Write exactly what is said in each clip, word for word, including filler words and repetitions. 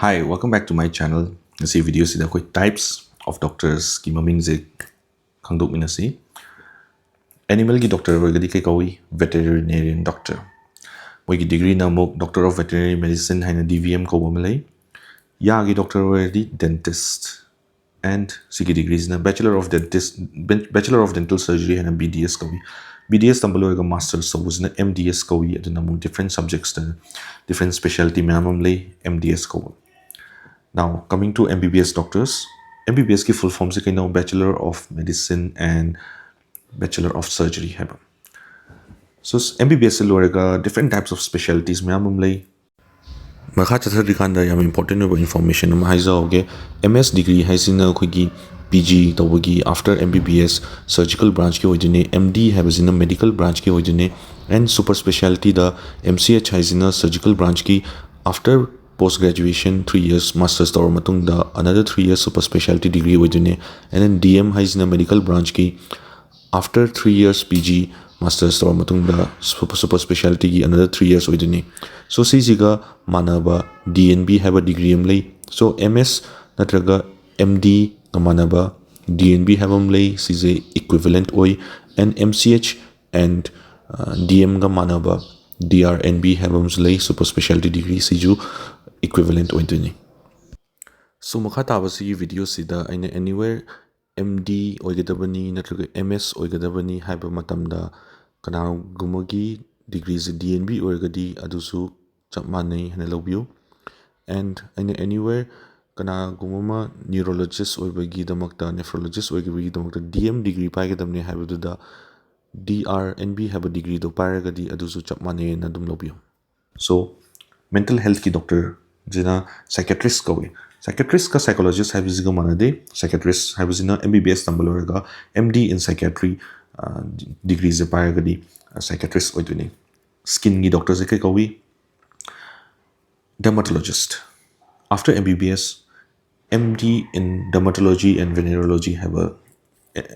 Hi, welcome back to my channel. ꯉꯁꯤ video ꯁꯤꯗ ꯑꯩꯈꯣꯏ types of doctors ꯀꯤ ꯃꯃꯤꯡꯁꯦ ꯈꯪꯗꯣꯛꯃꯤꯟꯅꯁꯤ꯫ Animal ꯒꯤ doctor ꯑꯣꯏꯔꯒꯗꯤ ꯀꯩ ꯀꯧꯏ? Veterinarian doctor꯫ ꯃꯣꯏꯒꯤ degree ꯅ ꯑꯃꯨꯛ Doctor of Veterinary Medicine ꯍꯥꯏꯅ D V M ꯀꯧꯕ ꯑꯃ ꯂꯩ꯫ ꯌꯥꯒꯤ doctor ꯑꯣꯏꯔꯗꯤ dentist꯫ And ꯁꯤꯒꯤ degree ꯁꯤꯅ Bachelor of Dentist, Bachelor of Dental Surgery ꯍꯥꯏꯅ B D S ꯀꯧꯏ꯫ B D S ꯇꯝꯕ ꯂꯣꯏꯔꯒ masters ꯇꯧꯕꯁꯤꯅ M D S ꯀꯧꯏ꯫ ꯑꯗꯨꯅ ꯑꯃꯨꯛ different subjects ꯇ different specialty ꯃꯌꯥꯝ ꯑꯃ ꯂꯩ M D S ꯀꯧꯕ꯫ Now, coming to M B B S doctors, M B B S ꯀꯤ full form ꯁꯦ ꯀꯩꯅꯣ? Bachelor of Medicine and Bachelor of Surgery ꯍꯥꯏꯕ꯫ So, M B B S ꯁꯦ ꯂꯣꯏꯔꯒ different types of specialties ꯃꯌꯥꯝ ꯑꯃ ꯂꯩ꯫ ꯃꯈꯥ ꯆꯠꯊꯗ꯭ꯔꯤꯀꯥꯟꯗ ꯌꯥꯝ important ꯑꯣꯏꯕ information ꯑꯃ ꯍꯥꯏꯖꯍꯧꯒꯦ꯫ M S degree ꯍꯥꯏꯁꯤꯅ ꯑꯩꯈꯣꯏꯒꯤ P G ꯇꯧꯕꯒꯤ after M B B S surgical branch ꯀꯤ ꯑꯣꯏꯗꯣꯏꯅꯦ꯫ M D ꯍꯥꯏꯕꯁꯤꯅ medical branch ꯀꯤ ꯑꯣꯏꯗꯣꯏꯅꯦ꯫ And super speciality the M C H ꯍꯥꯏꯁꯤꯅ surgical branch ꯀꯤ after post graduation three years masters ꯇꯧꯔ ꯃꯇꯨꯡꯗ another three years super speciality degree ꯑꯣꯏꯗꯣꯏꯅꯦ꯫ And then D M ꯍꯥꯏꯁꯤꯅ medical branch ꯀꯤ after three years P G masters ꯇꯧꯔ ꯃꯇꯨꯡꯗ super, super speciality ꯒꯤ another three years ꯑꯣꯏꯗꯣꯏꯅꯤ꯫ So, ꯁꯤꯁꯤꯒ ꯃꯥꯟꯅꯕ D N B ꯍꯥꯏꯕ degree ꯑꯃ ꯂꯩ꯫ So, M S ꯅꯠꯇ꯭ꯔꯒ M D ꯒ ꯃꯥꯟꯅꯕ D N B ꯍꯥꯏꯕ ꯑꯃ ꯂꯩ, ꯁꯤꯁꯦ equivalent ꯑꯣꯏ꯫ And M C H and, uh, D M ꯒ ꯃꯥꯟꯅꯕ D R N B ꯍꯥꯏꯕ ꯑꯃꯁꯨ ꯂꯩ, super speciality degree, ꯁꯤꯁꯨ equivalent ꯑꯣꯏꯗꯣꯏꯅꯤ꯫ So, ꯃꯈꯥ ꯇꯥꯕꯁꯤꯒꯤ video ꯁꯤꯗ ꯑꯩꯅ anywhere M D ꯑꯣꯏꯒꯗꯕꯅꯤ ꯅꯠꯇ꯭ꯔꯒ M S ꯑꯣꯏꯒꯗꯕꯅꯤ ꯍꯥꯏꯕ ꯃꯇꯝꯗ ꯀꯅꯥꯒꯨꯝꯕꯒꯤ degree ꯁꯦ D N B ꯑꯣꯏꯔꯒꯗꯤ ꯑꯗꯨꯁꯨ ꯆꯞ ꯃꯥꯟꯅꯩ ꯍꯥꯏꯅ ꯂꯧꯕꯤꯌꯨ꯫ And ꯑꯩꯅ anywhere ꯀꯅꯥꯒꯨꯝꯕ ꯑꯃ neurologist ꯑꯣꯏꯕꯒꯤꯗꯃꯛꯇ, nephrologist ꯑꯣꯏꯕꯒꯤꯗꯃꯛꯇ D M degree ꯄꯥꯏꯒꯗꯕꯅꯤ ꯍꯥꯏꯕꯗꯨꯗ D R N B ꯍꯥꯏꯕ degree ꯗꯣ ꯄꯥꯏꯔꯒꯗꯤ ꯑꯗꯨꯁꯨ ꯆꯞ ꯃꯥꯟꯅꯩꯅ ꯑꯗꯨꯝ ꯂꯧꯕꯤꯌꯨ꯫ So, mental health ꯀꯤ doctor ꯁꯤꯅ psychiatrist ꯀꯧꯏ꯫ Psychiatrist ꯀ psychologist ꯍꯥꯏꯕꯁꯤꯒ ꯃꯥꯟꯅꯗꯦ꯫ Psychiatrist ꯍꯥꯏꯕꯁꯤꯅ M B B S ꯇꯝꯕ ꯂꯣꯏꯔꯒ M D in psychiatry, ꯑ, degree ꯁꯦ ꯄꯥꯏꯔꯒꯗꯤ, ꯑ, psychiatrist ꯑꯣꯏꯗꯣꯏꯅꯤ꯫ Skin ꯒꯤ doctor ꯁꯦ ꯀꯩ ꯀꯧꯏ? Dermatologist꯫ After M B B S, M D in dermatology and venereology ꯍꯥꯏꯕ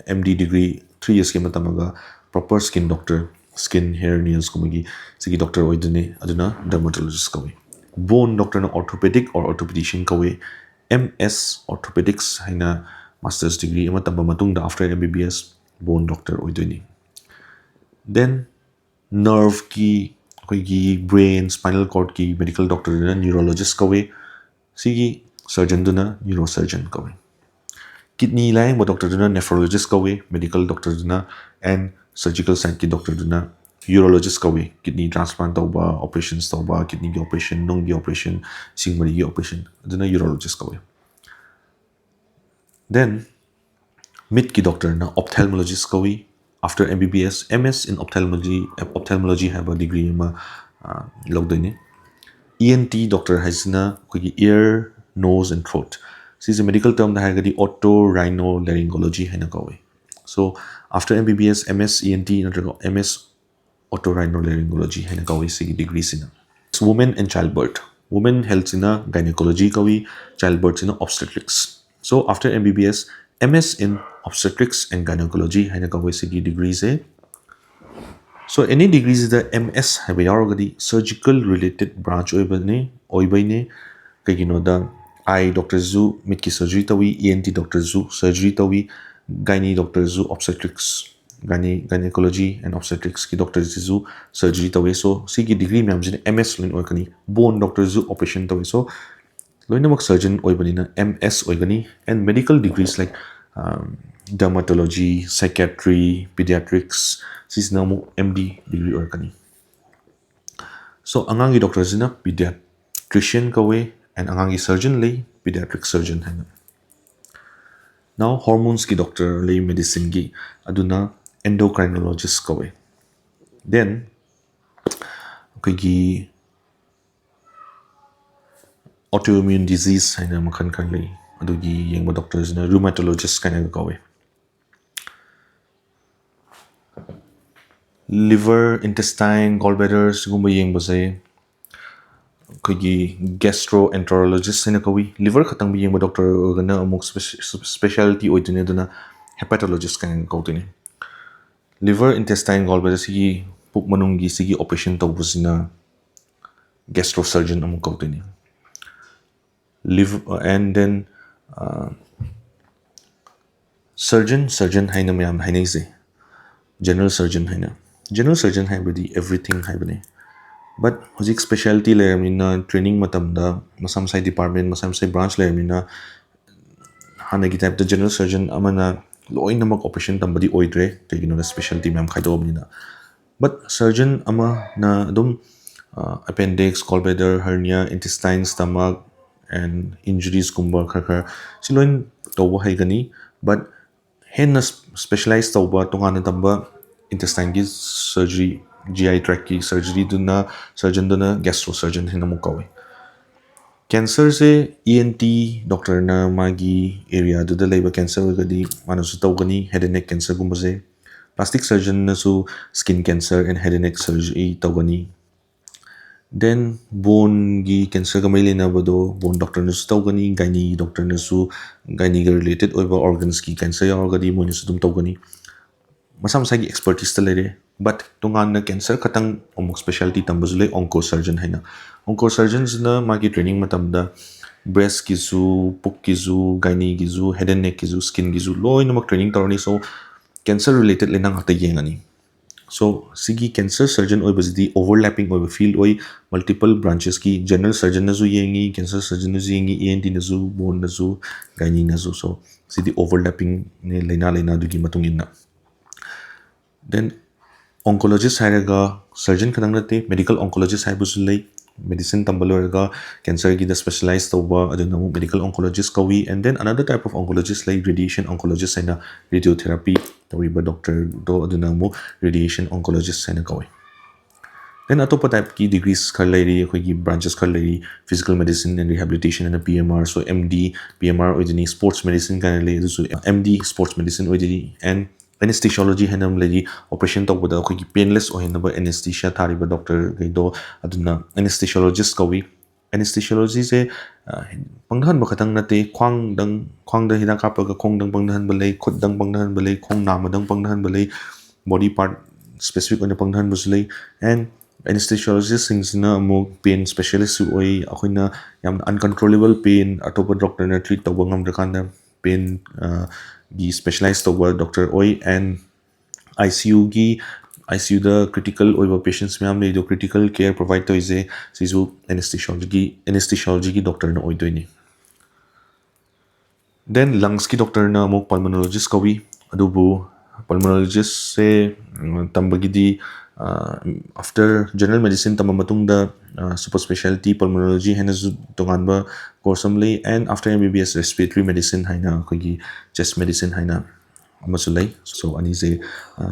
M D degree three years ꯀꯤ ꯑꯃ ꯇꯝꯃꯒ proper skin doctor, skin, hair, nails ꯀꯨꯝꯕꯒꯤ ꯁꯤꯒꯤ doctor ꯑꯣꯏꯗꯣꯏꯅꯤ, ꯑꯗꯨꯅ dermatologist ꯀꯧꯏ꯫ Bone doctorꯅ orthopedic or orthopedician ꯀꯧꯏ꯫ M S orthopedics ꯍꯥꯏꯅ master's degree ꯑꯃ ꯇꯝꯕ ꯃꯇꯨꯡꯗ after M B B S bone doctor ꯑꯣꯏꯗꯣꯏꯅꯤ꯫ Then nerveꯀꯤ, ꯑꯩꯈꯣꯏꯒꯤ brain, spinal cordꯀꯤ medical doctorꯗꯨꯅ neurologist ꯀꯧꯏ꯫ ꯁꯤꯒꯤ surgeonꯗꯨꯅ neurosurgeon ꯀꯧꯏ꯫ Kidney ꯂꯥꯌꯦꯡꯕ doctorꯗꯨꯅ nephrologist ꯀꯧꯏ, medical doctorꯗꯨꯅ and surgical sideꯀꯤ doctorꯗꯨꯅ urologist ꯀꯧꯏ꯫ Kidney transplant ꯇꯧꯕ, operations ꯇꯧꯕ, kidneyꯒꯤ operation, ꯅꯨꯡꯒꯤ operation, ꯁꯤꯡ ꯃꯔꯤꯒꯤ operation, ꯑꯗꯨꯅ urologist ꯀꯧꯏ꯫ Then ꯃꯤꯠꯀꯤ doctorꯅ ophthalmologist ꯀꯧꯏ꯫ After M B B S, M S in ophthalmology, ophthalmology ꯍꯥꯏꯕ degree ꯑꯃ ꯑ, ꯂꯧꯗꯣꯏꯅꯤ꯫ E N T doctor ꯍꯥꯏꯁꯤꯅ ꯑꯩꯈꯣꯏꯒꯤ ear, nose and throat, ꯁꯤꯁꯦ medical termꯗ ꯍꯥꯏꯔꯒꯗꯤ otorhinolaryngology ꯍꯥꯏꯅ ꯀꯧꯏ꯫ So after M B B S, M S E N T ꯅꯠꯇ꯭ꯔꯒ M S otorhinolaryngology ꯍꯥꯏꯅ ꯀꯧꯏ ꯁꯤꯒꯤ degreeꯁꯤꯅ꯫ Women and childbirth, women healthꯁꯤꯅ gynecology ꯀꯧꯏ, childbirthꯁꯤꯅ obstetrics꯫ So after M B B S, M S in obstetrics and gynecology ꯍꯥꯏꯅ ꯀꯧꯏ ꯁꯤꯒꯤ degreeꯁꯦ꯫ So any degreeꯁꯤꯗ M S ꯍꯥꯏꯕ ꯌꯥꯎꯔꯒꯗꯤ surgical related branch ꯑꯣꯏꯕꯅꯤ, ꯑꯣꯏꯕꯩꯅꯤ꯫ ꯀꯩꯒꯤꯅꯣꯗ eye doctorꯁꯨ ꯃꯤꯠꯀꯤ surgery ꯇꯧꯏ, E N T doctorꯁꯨ surgery ꯇꯧꯏ, gynae doctorꯁꯨ obstetrics, gynae, gynecology and obstetricsꯀꯤ doctorꯁꯤꯁꯨ surgery ꯇꯧꯏ꯫ So ꯁꯤꯒꯤ degree ꯃꯌꯥꯝꯁꯤꯅ M S ꯂꯣꯏꯅ ꯑꯣꯏꯔꯛꯀꯅꯤ꯫ Bone doctorꯁꯨ operation ꯇꯧꯏ꯫ So ꯂꯣꯏꯅꯃꯛ surgeon ꯑꯣꯏꯕꯅꯤꯅ M S ꯑꯣꯏꯒꯅꯤ꯫ And medical degrees like, um, dermatology, psychiatry, pediatrics, ꯁꯤꯁꯤꯅ ꯑꯃꯨꯛ M D degree ꯑꯣꯏꯔꯛꯀꯅꯤ꯫ So ꯑꯉꯥꯡꯒꯤ doctorꯁꯤꯅ pediatrician ꯀꯧꯋꯦ, and ꯑꯉꯥꯡꯒꯤ surgeon ꯂꯩ, pediatric surgeon ꯍꯥꯏꯅ꯫ Now hormonesꯀꯤ doctor ꯂꯩ medicineꯒꯤ, ꯑꯗꯨꯅ endocrinologist ꯀꯧꯋꯦ꯫ Then ꯑꯩꯈꯣꯏꯒꯤ autoimmune disease ꯍꯥꯏꯅ ꯃꯈꯜ ꯈꯔ ꯂꯩ, ꯑꯗꯨꯒꯤ ꯌꯦꯡꯕ doctorꯁꯤꯅ rheumatologist ꯀꯥꯏꯅꯒ ꯀꯧꯋꯦ꯫ Liver, intestine, gallbladder ꯁꯤꯒꯨꯝꯕ ꯌꯦꯡꯕꯁꯦ ꯑꯩꯈꯣꯏꯒꯤ gastroenterologist ꯍꯥꯏꯅ ꯀꯧꯏ꯫ Liver ꯈꯛꯇꯪ ꯌꯦꯡꯕ doctor ꯑꯣꯏꯔꯒꯅ ꯑꯃꯨꯛ speci-, specialty ꯑꯣꯏꯗꯣꯏꯅꯤ, ꯑꯗꯨꯅ hepatologist ꯀꯥꯏꯅ ꯀꯧꯗꯣꯏꯅꯤ꯫ Liver, intestine, gallbladder ꯁꯤꯒꯤ ꯄꯨꯛ ꯃꯅꯨꯡꯒꯤ ꯁꯤꯒꯤ operation ꯇꯧꯕꯁꯤꯅ Gastro surgeon ꯑꯃꯨꯛ ꯀꯧꯗꯣꯏꯅꯤ. Liver and then surgeon, surgeon ꯍꯥꯏꯅ ꯃꯌꯥꯝ ꯍꯥꯏꯅꯩꯁꯦ, general surgeon ꯍꯥꯏꯅ. General surgeon ꯍꯥꯏꯕꯗꯤ everything ꯍꯥꯏꯕꯅꯤ. But ꯍꯧꯖꯤꯛ specialty ꯂꯩꯔꯕꯅꯤꯅ, training ꯃꯇꯝꯗ ꯃꯁꯥ ꯃꯁꯥꯒꯤ department, ꯃꯁꯥ ꯃꯁꯥꯒꯤ branch ꯂꯩꯔꯕꯅꯤꯅ, ꯍꯥꯟꯅꯒꯤ type ꯇ general surgeon ꯑꯃꯅ ꯂꯣꯏꯅꯃꯛ operation ꯇꯝꯕꯗꯤ ꯑꯣꯏꯗ꯭ꯔꯦ, ꯀꯩꯒꯤꯅꯣꯗ specialty ꯃꯌꯥꯝ ꯈꯥꯏꯗꯣꯛꯑꯕꯅꯤꯅ. But surgeon ꯑꯃꯅ ꯑꯗꯨꯝ appendix, gallbladder, hernia, intestine, stomach and injuries ꯀꯨꯝꯕ ꯈꯔ ꯈꯔ ꯁꯤ ꯂꯣꯏ ꯇꯧꯕ ꯍꯩꯒꯅꯤ. But ꯍꯦꯟꯅ specialize ꯇꯧꯕ, ꯇꯣꯉꯥꯟꯅ ꯇꯝꯕ intestine ꯒꯤ surgery, G I tract ꯀꯤ surgery ꯗꯨꯅ, surgeon ꯗꯨꯅ gastro surgeon ꯍꯥꯏꯅ ꯑꯃꯨꯛ ꯀꯧꯏ. Cancer ꯁꯦ E N T doctor ꯅ ꯃꯥꯒꯤ area ꯗꯨꯗ ꯂꯩꯕ cancer ꯑꯣꯏꯔꯒꯗꯤ ꯃꯥꯅꯁꯨ ꯇꯧꯒꯅꯤ, head and neck cancer ꯒꯨꯝꯕꯁꯦ. Plastic surgeon ꯅꯁꯨ skin cancer and head and neck surgery ꯇꯧꯒꯅꯤ. Then bone ꯒꯤ cancer ꯒ ꯃꯔꯤ ꯂꯩꯅꯕꯗꯣ bone doctor ꯅꯁꯨ ꯇꯧꯒꯅꯤ, gynae doctor ꯅꯁꯨ, gynae ꯒ related ꯑꯣꯏꯕ organs ꯀꯤ cancer ꯌꯥꯎꯔꯒꯗꯤ ꯃꯣꯏꯅꯁꯨ ꯑꯗꯨꯝ ꯇꯧꯒꯅꯤ. ꯃꯁꯥ ꯃꯁꯥꯒꯤ expertise ꯇ ꯂꯩꯔꯦ. But ꯇꯣꯉꯥꯟꯅ cancer ꯈꯛꯇꯪ ꯑꯃꯨꯛ specialty ꯇꯝꯕꯁꯨ ꯂꯩ, onco surgeon ꯍꯥꯏꯅ. Onco surgeon ꯁꯤꯅ ꯃꯥꯒꯤ training ꯃꯇꯝꯗ breast ꯀꯤꯁꯨ, ꯄꯨꯛꯀꯤꯁꯨ, gynae ꯒꯤꯁꯨ, head and neck ꯀꯤꯁꯨ, skin ꯒꯤꯁꯨ ꯂꯣꯏꯅꯃꯛ training ꯇꯧꯔꯅꯤ. So cancer related ꯂꯥꯏꯅꯥ ꯉꯥꯛꯇ ꯌꯦꯡꯉꯅꯤ. So ꯁꯤꯒꯤ cancer surgeon ꯑꯣꯏꯕꯁꯤꯗꯤ overlapping ꯑꯣꯏꯕ field ꯑꯣꯏ, multiple branches ꯀꯤ. General surgeon ꯅꯁꯨ ꯌꯦꯡꯉꯤ, cancer surgeon ꯅꯁꯨ ꯌꯦꯡꯉꯤ, E N T ꯅꯁꯨ, bone ꯅꯁꯨ, gynae ꯅꯁꯨ. So ꯁꯤꯗꯤ overlapping ꯅꯦ, ꯂꯥꯏꯅꯥ ꯂꯥꯏꯅꯥꯗꯨꯒꯤ ꯃꯇꯨꯡ ꯏꯟꯅ. Then oncologist ꯍꯥꯏꯔꯒ surgeon ꯈꯛꯇꯪ ꯅꯠꯇꯦ, medical oncologist ꯍꯥꯏꯕꯁꯨ ꯂꯩ. Medicine ꯇꯝꯕ ꯂꯣꯏꯔꯒ cancer ꯒꯤꯗ specialize ꯇꯧꯕ, ꯑꯗꯨꯅ ꯑꯃꯨꯛ medical oncologist ꯀꯧꯏ. And then another type of oncologist ꯂꯩ, radiation oncologist ꯍꯥꯏꯅ, radiotherapy ꯇꯧꯔꯤꯕ doctor ꯗꯣ, ꯑꯗꯨꯅ ꯑꯃꯨꯛ radiation oncologist ꯍꯥꯏꯅ ꯀꯧꯏ. Then ꯑꯇꯣꯞꯄ type ꯀꯤ degrees ꯈꯔ ꯂꯩꯔꯤ, ꯑꯩꯈꯣꯏꯒꯤ branches ꯈꯔ ꯂꯩꯔꯤ, physical medicine and rehabilitation ꯍꯥꯏꯅ P M R, so M D P M R ꯑꯣꯏꯗꯣꯏꯅꯤ. Sports medicine ꯀꯥꯏꯅ ꯂꯩ, ꯑꯗꯨꯁꯨ M D sports medicine ꯑꯣꯏꯗꯣꯏꯅꯤ. And anesthesiology ꯍꯥꯏꯅ ꯑꯃ ꯂꯩꯔꯤ, operation ꯇꯧꯕꯗ ꯑꯩꯈꯣꯏꯒꯤ painless ꯑꯣꯏꯍꯟꯅꯕ anesthesia ꯊꯥꯔꯤꯕ doctor ꯈꯩꯗꯣ, ꯑꯗꯨꯅ anesthesiologist ꯀꯧꯏ. Anesthesiology ꯁꯦ, ꯑ, ꯄꯪꯊꯍꯟꯕ ꯈꯛꯇꯪ ꯅꯠꯇꯦ, ꯈ꯭ꯋꯥꯡꯗꯪ, ꯈ꯭ꯋꯥꯡꯗ ꯍꯤꯗꯥꯛ ꯀꯥꯞꯄꯒ ꯈꯣꯡꯗꯪ ꯄꯪꯊꯍꯟꯕ ꯂꯩ, ꯈꯨꯠꯇꯪ ꯄꯪꯊꯍꯟꯕ ꯂꯩ, ꯈꯣꯡ ꯅꯥꯝꯃꯗꯪ ꯄꯪꯊꯍꯟꯕ ꯂꯩ, body part specific ꯑꯣꯏꯅ ꯄꯪꯊꯍꯟꯕꯁꯨ ꯂꯩ. And Anesthesiologistꯁꯤꯡꯁꯤꯅ ꯑꯃꯨꯛ pain specialistꯁꯨ ꯑꯣꯏ꯫ ꯑꯩꯈꯣꯏꯅ ꯌꯥꯝꯅ uncontrollable pain ꯑꯇꯣꯞꯄ doctorꯅ treat ꯇꯧꯕ ꯉꯝꯗ꯭ꯔꯀꯥꯟꯗ pain ꯒꯤ specialize ꯇꯧꯕ doctor ꯑꯣꯏ꯫ And ICUꯒꯤ ICUꯗ critical ꯑꯣꯏꯕ patients ꯃꯌꯥꯝ ꯂꯩ, ꯑꯗꯣ critical care provide ꯇꯧꯔꯤꯁꯦ ꯁꯤꯁꯨ anesthesiologyꯒꯤ anesthesiologyꯒꯤ doctorꯅ ꯑꯣꯏꯗꯣꯏꯅꯤ꯫ Then lungsꯀꯤ doctorꯅ ꯑꯃꯨꯛ pulmonologist ꯀꯧꯏ꯫ ꯑꯗꯨꯕꯨ pulmonologistꯁꯦ ꯇꯝꯕꯒꯤꯗꯤ after general medicine ꯇꯝꯕ ꯃꯇꯨꯡꯗ super speciality pulmonology ꯍꯥꯏꯅꯁꯨ ꯇꯣꯉꯥꯟꯕ course ꯑꯃ ꯂꯩ꯫ And after MBBS respiratory medicine ꯍꯥꯏꯅ ꯑꯩꯈꯣꯏꯒꯤ chest medicine ꯍꯥꯏꯅ ꯑꯃꯁꯨ ꯂꯩ꯫ So ꯑꯅꯤꯁꯦ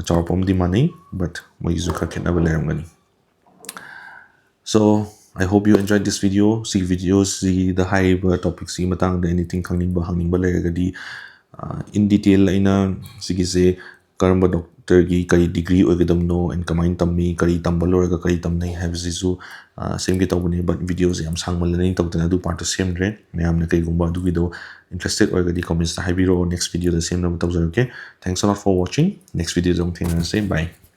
ꯆꯥꯎꯔꯥꯛꯄ ꯑꯃꯗꯤ ꯃꯥꯟꯅꯩ, but ꯃꯣꯏꯒꯤꯁꯨ ꯈꯔ ꯈꯦꯠꯅꯕ ꯂꯩꯔꯝꯒꯅꯤ꯫ So I hope you enjoyed this video꯫ ꯁꯤꯒꯤ videoꯁꯤꯗ ꯍꯥꯏꯔꯤꯕ topicꯁꯤꯒꯤ ꯃꯇꯥꯡꯗ anything ꯈꯪꯅꯤꯡꯕ ꯍꯪꯅꯤꯡꯕ ꯂꯩꯔꯒꯗꯤ in detail ꯑꯩꯅ ꯁꯤꯒꯤꯁꯦ ꯀꯔꯝꯕ doctorꯒꯤ ꯀꯔꯤ degree ꯑꯣꯏꯒꯗꯕꯅꯣ and ꯀꯃꯥꯏꯅ ꯇꯝꯃꯤ, ꯀꯔꯤ ꯇꯝꯕ ꯂꯣꯏꯔꯒ ꯀꯔꯤ ꯇꯝꯅꯩ ꯍꯥꯏꯕꯁꯤꯁꯨ ꯁꯦꯝꯒꯦ ꯇꯧꯕꯅꯤ꯫ But videoꯁꯦ ꯌꯥꯝ ꯁꯥꯡꯃꯜꯂꯅꯤ ꯇꯧꯗꯅ ꯑꯗꯨ partꯇꯣ ꯁꯦꯝꯗ꯭ꯔꯦ꯫ ꯃꯌꯥꯝꯅ ꯀꯩꯒꯨꯝꯕ ꯑꯗꯨꯒꯤꯗꯣ interested ꯑꯣꯏꯔꯒꯗꯤ commentsꯇ ꯍꯥꯏꯕꯤꯔꯛꯑꯣ, next videoꯗ ꯁꯦꯝꯅꯕ ꯇꯧꯖꯔꯛꯀꯦ꯫ Thanks a lot for watching꯫ Next videoꯗ ꯑꯃꯨꯛ ꯊꯦꯡꯅꯔꯁꯦ꯫ Bye꯫